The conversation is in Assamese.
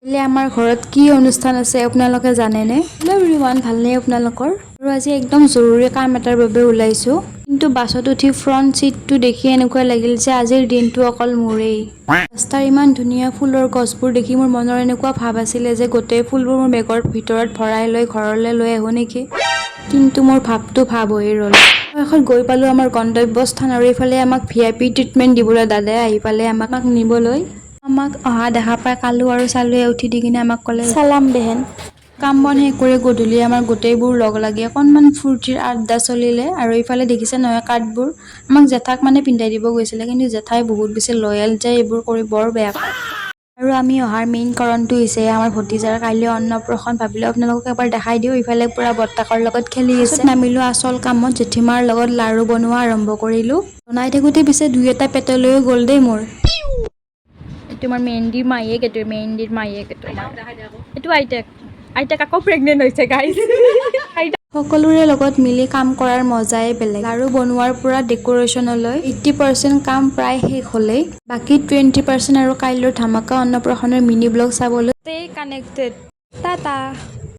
কাইলৈ আমাৰ ঘৰত কি অনুষ্ঠান আছে, আপোনালোকে জানেনে? হেল্ল' এভৰিৱান, ভালনে আপোনালোকৰ? আৰু আজি একদম জৰুৰী কাম এটাৰ বাবে ওলাইছোঁ। কিন্তু বাছত উঠি ফ্ৰণ্ট ছিটটো দেখি এনেকুৱা লাগিল যে আজিৰ দিনটো অকল মোৰেই। ৰাস্তাৰ ইমান ধুনীয়া ফুলৰ গছবোৰ দেখি মোৰ মনৰ এনেকুৱা ভাৱ আছিলে যে গোটেই ফুলবোৰ মোৰ বেগৰ ভিতৰত ভৰাই লৈ ঘৰলৈ লৈ আহোঁ নেকি। কিন্তু মোৰ ভাৱটো ভাৱ হৈয়ে ৰ'ল। শেষত গৈ পালোঁ আমাৰ গন্তব্যস্থান আৰু এইফালে আমাক ভিআইপি ট্ৰিটমেণ্ট দিবলৈ দাদাই আহি পালে আমাক নিবলৈ। আমাক অহা দেখা পাই কালু আৰু চালুৱে উঠি দি কিনে আমাক ক'লে, "চালাম বেহেন।" কাম বন শেষ কৰি গধূলি আমাৰ গোটেইবোৰ লগ লাগি অকণমান ফূৰ্তিৰ আড্ডা চলিলে। আৰু এইফালে দেখিছে নহয় কাৰ্ডবোৰ, আমাক জেঠাক মানে পিন্ধাই দিব গৈছিলে। কিন্তু জেঠাই বহুত বেছি লয়েল যে এইবোৰ কৰি বৰ বেয়া পায়। আৰু আমি অহাৰ মেইন কাৰণটো হৈছে আমাৰ ভতিজাৰ কাইলৈ অন্নপ্ৰাশন। ভাবিলোঁ আপোনালোকক এবাৰ দেখাই দিওঁ। ইফালে পূৰা বৰ্তাকৰ লগত খেলি আছে। নামিলোঁ আচল কামত। জেঠীমাৰ লগত লাৰু বনোৱা আৰম্ভ কৰিলোঁ। বনাই থাকোঁতে পিছে দুই এটা পেটলৈও গ'ল দেই মোৰ। এইটো আমাৰ মেহেন্দিৰ মায়েক, এইটো মেহেন্দিৰ মায়েক এইটো। এইটো আইতাক। আইতাক আকৌ প্ৰেগনেণ্ট হৈছে গাইজ। সকলোৰে লগত মিলি কাম কৰাৰ মজাই বেলেগ। লাৰু বনোৱাৰ পৰা ডেক'ৰেশ্যনলৈ 80% কাম প্ৰায় শেষ হ'লেই বাকী 20% আৰু কাইলৈৰ ধামাকা অন্নপ্ৰাশনৰ মিনি ব্লগ চাবলৈ ষ্টেই কানেক্টেড। টাটা।